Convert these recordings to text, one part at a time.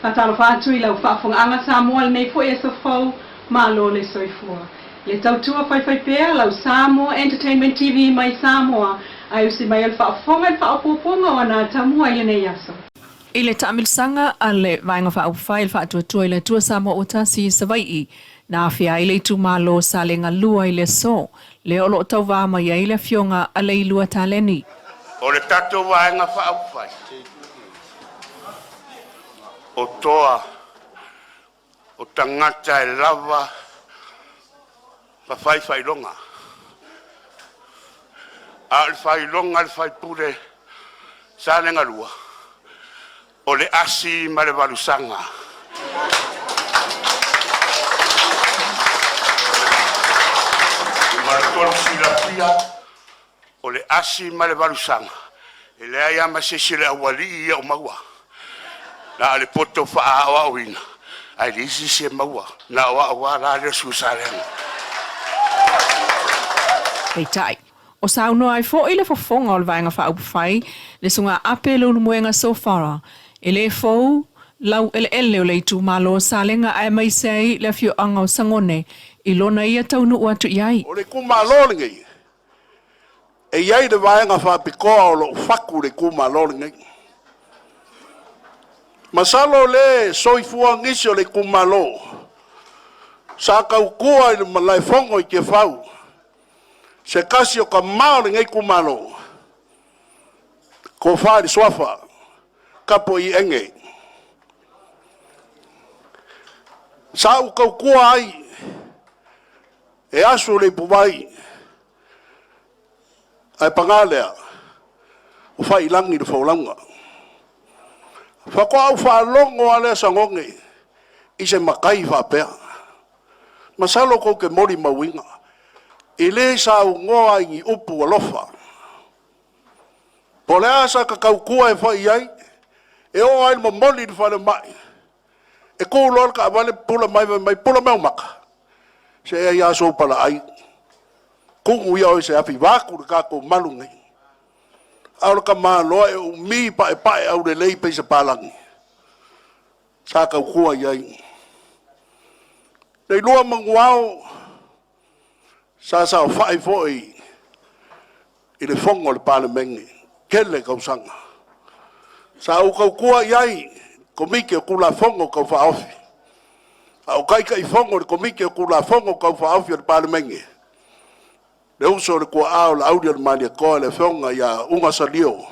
Faatalofa atu i lau faafofogaaga Samoa i lenei foi aso fou, malo le soifua. Le tautua faifaipea lau Samoa Entertainment TV mai Samoa ae usi mai o le faafofoga i le faaopoopoga o ana atamua i lenei aso. I le taamilosaga a le Vaega Faaupufai i le Faatuatua i le Atua Samoa Ua Tasi i Savaii, na afea ai le itumalo Salega 2 i le aso lea o lo o tauva mai ai le Afioga a Leilua Taleni. O le tatou Vaega Faaupufai o toa o tagata e lava ma fai faailoga, a o le faailoga a le faipule Salega 2, o le asi ma le valusaga. Mo le silafia, o le asi ma le valusaga, e leai lava ma se isi o le aualii ia o maua. Na o le poto faaaoaoina, ae leai se isi e maua. Na o au lava la lea o le sui o Salega. Peitai, o saunoa ai foi le fofoga o le Vaega Faaupufai, le Susuga Ape Leulumoega Sofara, e le fou laueleele o le itumalo o Salega aemaise ai le afioaga o Sagone i lona ia taunuu atu i ai. O le itumalo lenei, e i ai le vaega faapitoa o lou fatu i le itumalo lenei. Masalo o lea e soifua nisi o le itumalo sa tautua i le malaefono i Tiafau, se tasi o tama o lenei itumalo, Tofa i le Suafa Tapuaiene. Sa ou tautua ai e asu le ipuvai, ae paga lea, ua faiilagi le folauga. Faatoa ou faalogo lava lea Sagone i se matai faapea. Masalo tou te molimauina, e le saunoa i ni upu alofa. Po o le a sata tautua e fai i ai, e oo lava ina momoli i le falemai, e tu loa le taavale pupula mai fai mai, pula mai ou mata. Se ai lava sou palaai, tumu ia oe i se afi vaeatu le tatou malu nei. A o le tamaloa e umi paepae aulelei pei se palagi sa tautua i ai. Leilua Manuvao sa saofai foi i le fono a le Palemene, tele tausaga. Sa ou tautua i ai i Komiti o Tulafono Tau Faaofi, a o Taitaifono o le Komiti o Tulafono Tau Faaofi a le Palemene, le uso i le tuaa o Laauli o le Malietoa, le afioga ia Uga Salio,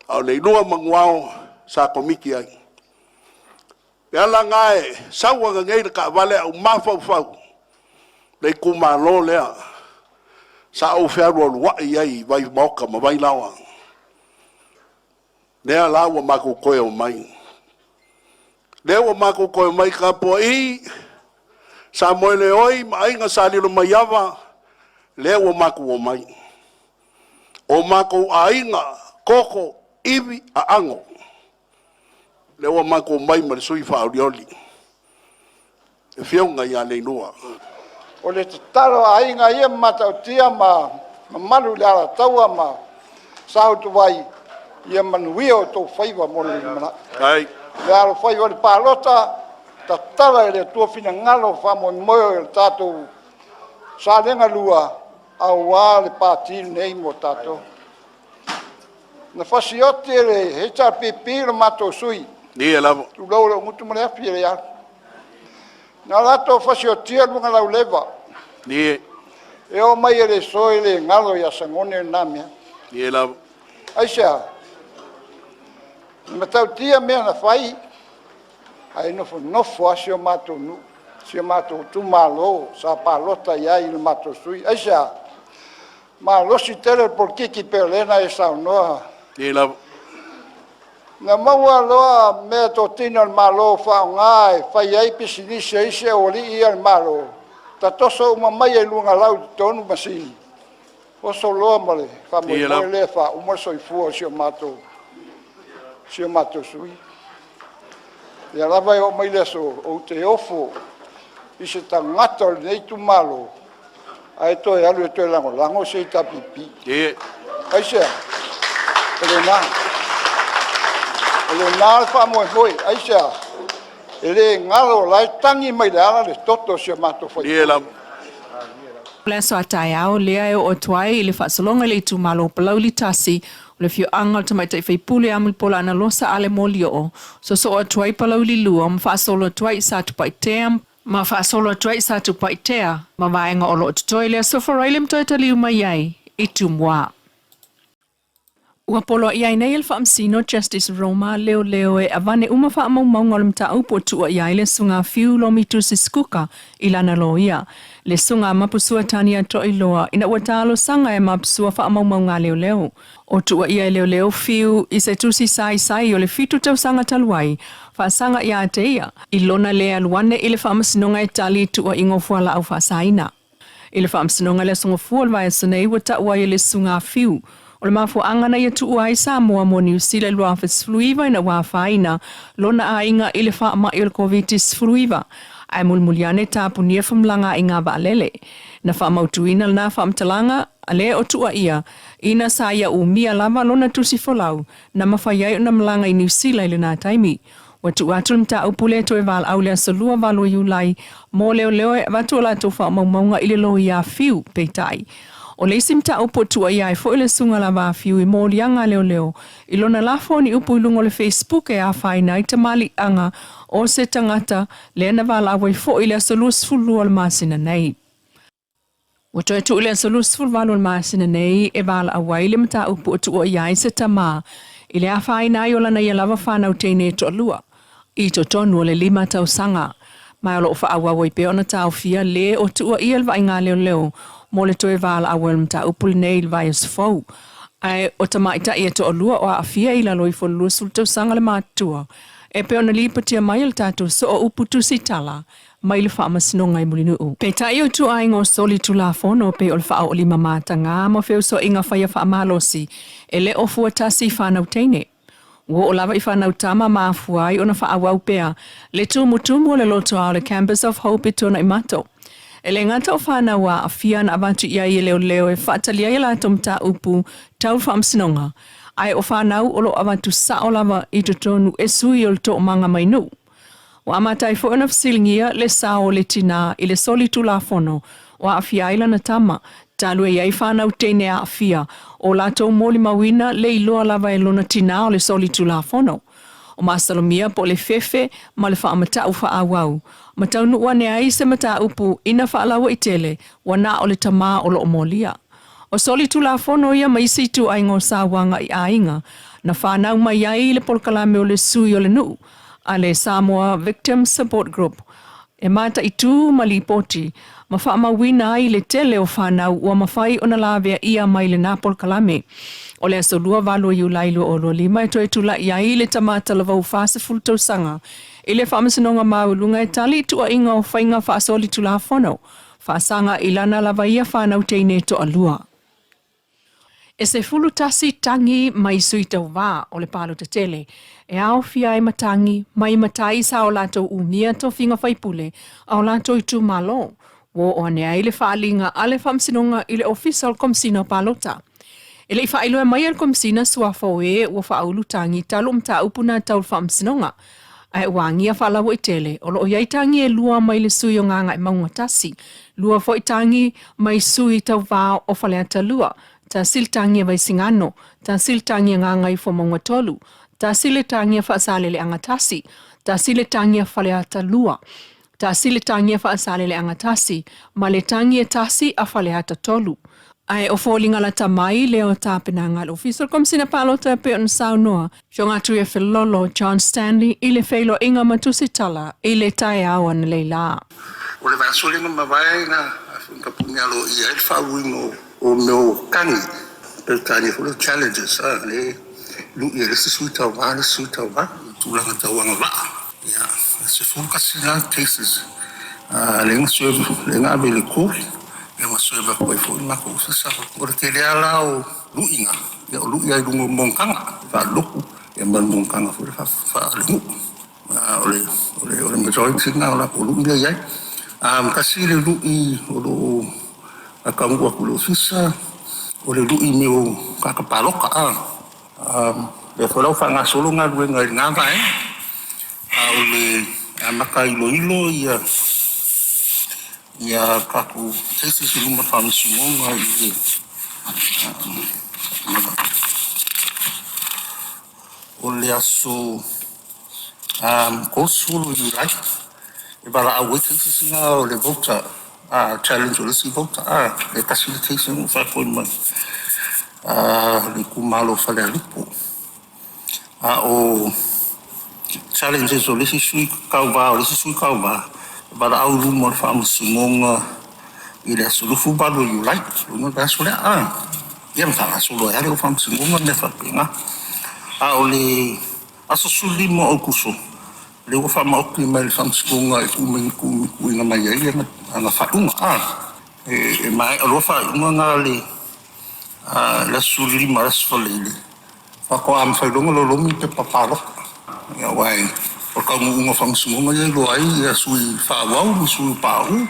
a o Leilua Manuvao sa komiti ai. O le ala lena e sau ananei le taavale ae ou mafaufau le itumalo lea sa ou fealualuai ai i Vaimaota ma Vailaoa. Lea la ua matou toe omai. Lea ua matou toe omai tapuai Samoeleoi ma Aiga Sa Lilomaiava, lea ua matou omai. O matou aiga, toto, ivi, aano. Lea ua matou omai ma le sui faaolioli, le afioga ia Leilua. O le tatalo a aiga ia ma Matautia ma mamalu i le Alataua ma Sahotuvai, ia manuia outou faiva mo le lumanai. Ai. Le alofaiva i le palota, tatala e le Atua finagalo faamoemoe o le tatou Salega 2 aua le pati lenei mo tatou. Na fasioti e le HRPP lo matou sui, Ia lava. tulou lou gutu ma le afi e le alu. Na latou fasiotia luga lauleva, Ia. e oo mai e le soe le galo ia Sagone lena mea. Ia lava. Aisea? Na matautia mea na fai, ae nofonofo lava si o matou nuu, si o matou itumalo sa palota i ai i le matou sui. Aisea? Malosi tele le polokiki pei o lea na e saunoa. Ia lava. Na maua loa mea totino a le Malo faaaoga e fai ai pisinisi a isi aualii ia a le Malo, tatoso uma mai i luga lau i totonu masini, oso loa ma le faamoemoe lea e faauma le soifua o si o matou sui. Ia lava e oo mai le aso, ou te ofo i se tagata o lenei itumalo ae toe alu e toe lagolago se HRPP. Ia. Aisea? O lena. O lena le faamoemoe, aisea? E le galo, o la e tagi mai le ala le toto o si o matou Malie faipule. lava. O le aso a taeao lea e oo atu ai i le faasologa i le itumalo o Palauli 1, o le afioaga o le Tamaitai Faipule Amulipola Analosa Ale Molioo, soosoo atu ai Palauli 2 ma faasolo atu ai i Satupaitea ma faasolo atu ai i Satupaitea ma vaega o lo o totoe i le Aso Faraile ma toe taliu mai ai i Tumua. Ua poloaia ai nei e le Faamasino Justice Roma leoleo e avane uma faamaumauga o le mataupu ua tuuaia ai le Susuga Fiu Lomi Tusi Sikuka i lana loia, le Susuga Mapusua Tania Toiloa, ina ua talosaga e mapusua faamaumauga a leoleo. O tuuaia e leoleo Fiu i se tusi saisai o le 7 tausaga talu ai, faasaga ia te ia, i lona le alu ane i le Faamasinoga e tali i tuuaiga o fualaau faasaina. I le Faamasinoga i le Aso Gafua o le vaiaso nei ua tau ai e le Susuga Fiu o le mafuaaga na ia tuua ai Samoa mo Niu Sila i le 2019 ina ua afaina lona aiga i le faamai o le Koviti-19 ae mulimuli ane tapunia femalagaaiga vaalele. Na faamautuina lena faamatalaga a le o tuuaia ina sa ia umia lava lona tusi folau na mafai ai ona malaga i Niu Sila i lena taimi. Ua tuu atu le mataupu lea toe valaau i le aso 2 8 o Iulai mo leoleo e avatu a latou faamaumauga i le loia a Fiu. Peitai, o le isi mataupu ua tuuaia ai foi le susuga lava a Fiu i moliaga a leoleo i lona lafo o ni upu i luga o le Facebook e afaina ai tamaliiaga o se tagata lea na valaau ai foi i le aso 22 o le masina nei. Ua toe tuu i le aso 28 o le masina nei e valaau ai le mataupu ua tuuaia ai se tama i le afaina ai o lana ia lava fanau teine e toalua i totonu o le 5 tausaga. Ma o lo o faaauau ai pea ona taofia le o tuuaia le vaaiga leoleo mo le toe valaau ai o le mataupu lenei i le vaiaso fou. Ae o tamaitai e toalua o aafia i lalo ifo o le 20 tausaga le matutua e pei ona lipotia mai e le tatou soo upu tusitala mai le Faamasinoga i Mulinuu. Peitai o ituaiga o soli tulafono pei o le faaoolima mataga ma feusoaiga faia faamalosi e le o fua tasi i fanau teine. Ua oo lava i fanau tama ma afua ai ona faaauau pea le tumutumu o le lotoa o le Campus of Hope i Tuanaimato. E le gata o fanau ua aafia na avatu i ai e leoleo e faatali ai a latou mataupu tau le faamasinoga, ae o fanau o lo o avatu sao lava i totonu e sui o le toomaga mai nuu. Ua amata ai foi ona fesiligia le sao o le tinā i le soli tulafono ua aafia ai lana tama, talu e i ai fanau teine aafia, o latou molimauina le iloa lava e lona tinā o le soli tulafono. O masalomia po o le fefe ma le faamatau faaauau, ma taunuu ane ai se mataupu ina faalauaitele ua na o le tamā o lo o molia. O soli tulafono ia ma isi ituaiga o sauaga i aiga na fanau mai ai le polokalame o le sui o le nuu a le Samoa Victims Support Group e mataitū ma lipoti ma faamauina ai le tele o fanau ua mafai ona lavea ʻia mai lena polokalame. O le aso 28 o Iulai 2025 e toe tula'i ai le tama talavou 40 tausaga i le Faamasinoga Maualuga e tali i tuuaiga o faiga faasolitulafono faasaga i lana lava ia fanau teine e toalua. E 11 tagi mai sui tauvā o le palota tele e aofia ai ma tagi mai matai sa o latou umia tofiga faipule a o latou itumalo ua oo ane ai le faaaliga a le Faamasinoga i le Ofisa o le Komesina o Palota. E le i faailoa mai e le Komesina suafa o e ua faaulu tagi talu o mataupu na tau le Faamasinoga, ae ua agia faalauaitele o lo o i ai tagi e lua mai le sui o Gagaemauga 1, 2 foi tagi mai sui tauvā o Faleata 2, 1 le tagi a Vaisigano, 1 le tagi a Gagaifomauga 3, 1 le tagi a Faasaleleaga 1, 1 le tagi a Faleata 2, 1 le tagi a Faasaleleaga 1, ma le tagi e 1 a Faleata 3. Ae o foliga lata mai lea o tapenaga a le Ofisa o le Komesina Palota e pei ona saunoa Afioga Tuiafelolo John Stanley i le feiloaiga ma tusitala i le taeao analeila. O le vaiaso lea na mavae na ka puni aloaia ai le faauuina o mea o tagi Peretania foi lea o challenges a le lu'i e le isi sui tauvā le sui tauvā i tulaga tauagavaa. Ia, 11 la cases lea na serve, lea na ave i le court, ia ma serve atu ai foi le matou ofisa. O le tele lava la o lu'iga, ia o lu'i ai i luga o monotaga faalelotu, ia ma le monotaga foi lea faalenuu. O le o le o le majority lena o latou lu'i lea i ai. Tasi le lu'i o lo o taunuu atu i le ofisa, o le lu'i mea o tagata palota. Lea foi la ua faagasolo galuega i lena vaega, a o le amata iloilo ia ia tatou cases i luma o le Faamasinoga i le o le aso 30 o Iulai e valaau ai cases na o le voter challenge o le isi voter e tasi le case na ua faafoi mai le itumalo o Falealupo. A o challenges o le isi sui tauva o le isi sui tauva e valaau i luma o le Faamasinoga i le aso 28 o Iulai, lona vaiaso lea ia ma faagasolo ai lava le Faamasinoga ma mea faapena. A o le aso 15 o Aokuso, lea ua faamaoti mai e le Faamasinoga e tuuina mai ai ana faaiuga. E maea loa faaiuga na le aso 15 aso Faraile, faatoa mafai loa ona lolomi pepa palota. Aua o le taunuuga o Faamasinoga ia e iloa ai sui faaauau ma sui pauu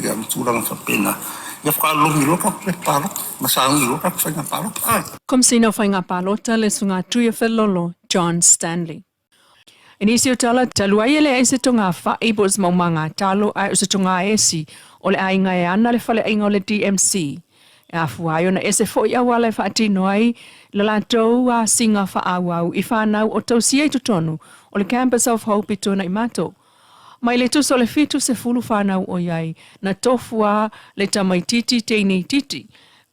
ia ma tulaga faapena. Ia faatoa lolomi loa tatou pepa palota ma sauni loa tatou faiga palota. Komesina o Faiga Palota le Susuga Tuiafelolo John Stanley. I nisi o tala, talu ai e leai se togafai po o se maumaga talo ae o se togaesi o le aiga e ana le faleaiga o le DMC, e afua ai ona ese foi auala e faatino ai le latou asiga faaauau i fanau o tausia i totonu o le Campus of Hope i Tuanaimato. Mai le tusa o le 70 fanau o i ai, na tofu a le tamaititi teineititi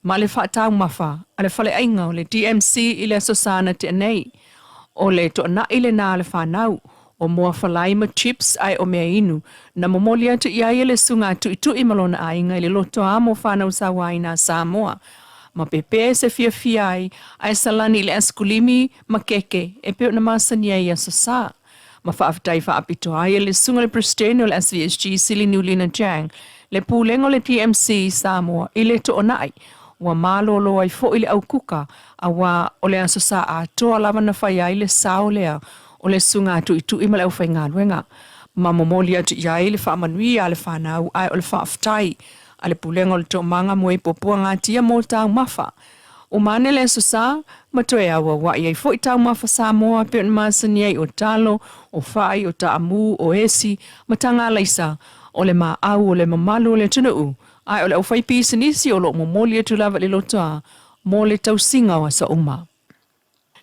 ma le faataumafa a le faleaiga o le DMC i le Aso Sa na tea nei. O le toanai lena a le fanau, o moa falai ma chips ae o mea inu, na momoli atu i ai e le susuga tuitui ma lona aiga i le loto amo fanau sauaina a Samoa. Ma pepē se fiafia ai ae salani i le asikulimi ma keke e pei ona masani ai i Aso Sa. Ma faafetai faapitoa ai e le Susuga i le Peresetene o le SVSG Sili Niulina Chang le Pulega o le TMC Samoa i le toonai ua malolo ai foi le aukuka auā o le Aso Sa atoa lava na fai ai le sao lea o le Susuga Tuitui ma le aufaigaluega ma momoli atu i ai le faamanuia a le fanau ae o le faafetai a le Pulega o le Toomaga mo e Puapuagatia mo Taumafa O mane le aso sa, ma toe auauai ai foi taumafa Samoa e pei ona masani ai o talo, o fai, o taamu, o esi, ma tagalaisa, o le maau o le mamalu o le atunuu, ae o le aufaipisinisi o lo o momoli atu lava i le lotoa mo le tausiga o aso uma.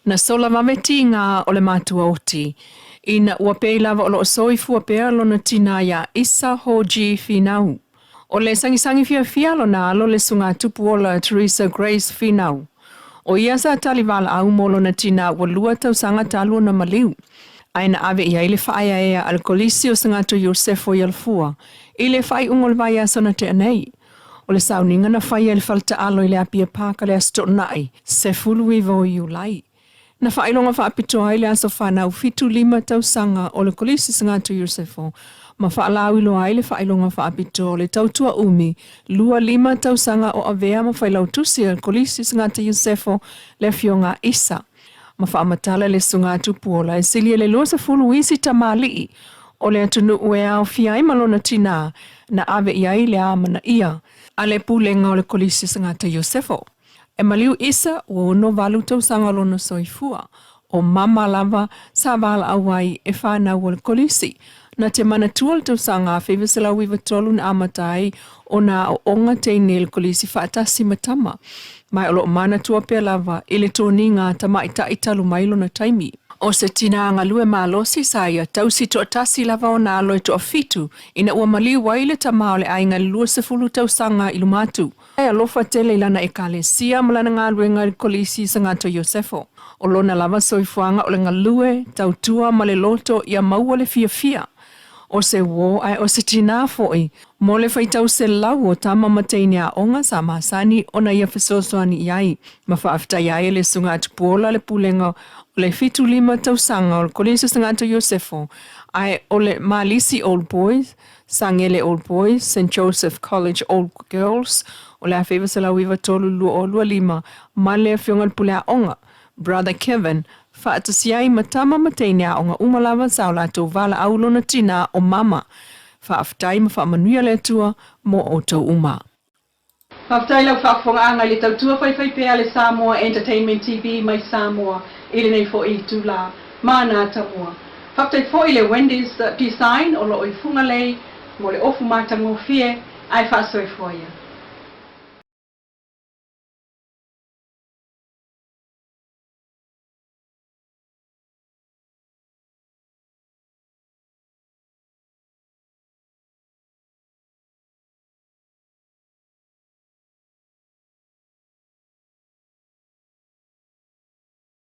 Na sola vave tiga o le matua oti, ina ua pei lava o lo o soifua pea lona tina iā Isa Hoji Finau. O le sagisagi fiafia lona alo le susuga tupuola Teresa Grace Finau. O ia sa tali valaau mo lona tina ua lua tausaga talu ona maliu, ae na ave i ai le faaeaea a le Kolisi o Sagato Iosefo i Alafua i le faaiuga o le vaiaso na tea nei. O le sauniga na faia i le faletaalo i le Apia Park le Aso Toonai, 19 o Iulai. Na faailoga faapitoa ai le aso fanau 75 tausaga o le Kolisi Sagato Iosefo ma faalauiloa ai le faailoga faapitoa o le tautua umi 25 tausaga o avea ma failautusi a le Kolisi Sagato Iosefo le Afioga Isa ma faamatala le Susuga Tupuola e sili e le 20 isi tamalii o le atunuu e aofia ai ma lona tinā na ave i ai le amanaia a le Pulega o le Kolisi Sagato Iosefo. E maliu isa ua 68 tausaga lona soifua, o mama lava sa valaau ai e fanau o le Kolisi. Na te manatua le tausaga 1993 na amata ai ona aoaoga teine i le Kolisi faatasi ma tama, ma o lo o manatua pea lava i le toniga a tamaitai talu mai lona taimi. O se tinā galue malosi sa ia tausi toatasi lava ona alo e toafitu ina ua maliu ai le tama o le aiga i le 20 tausaga i luma atu. E alofa tele i lana ekalesia ma lana galuega i le Kolisi Sagato Iosefo. O lona lava soifuaga o le galue, tautua ma le loto ia maua le fiafia. O se uō ae o se tinā foi mo le faitau selau o tama ma teine aoga sa masani ona ia fesoasoani i ai ma faafetai ai e le Susuga Tupuola le Pulega o le 75 tausaga o le Kolisi Sagato Iosefo ae o le Malisi Old Boys Sagele Old Boys, Saint Joseph College Old Girls o le 1993 2025 ma le Afioga i le Pule Aoga, Brother Kevin, faatasi ai ma tama ma teine aoga uma lava sa o latou valaau lona tinā o Mama. Faafetai ma faamanuia le Atua mo outou uma. Faafetai lau faafofogaaga i le tautua faifaipea a le Samoa Entertainment TV mai Samoa i lenei foi itulā. Mana tamua. Faafetai foi i le Wendy's Design o lo o i Fugalei mo le ofu matagofie ae faasoifua ia.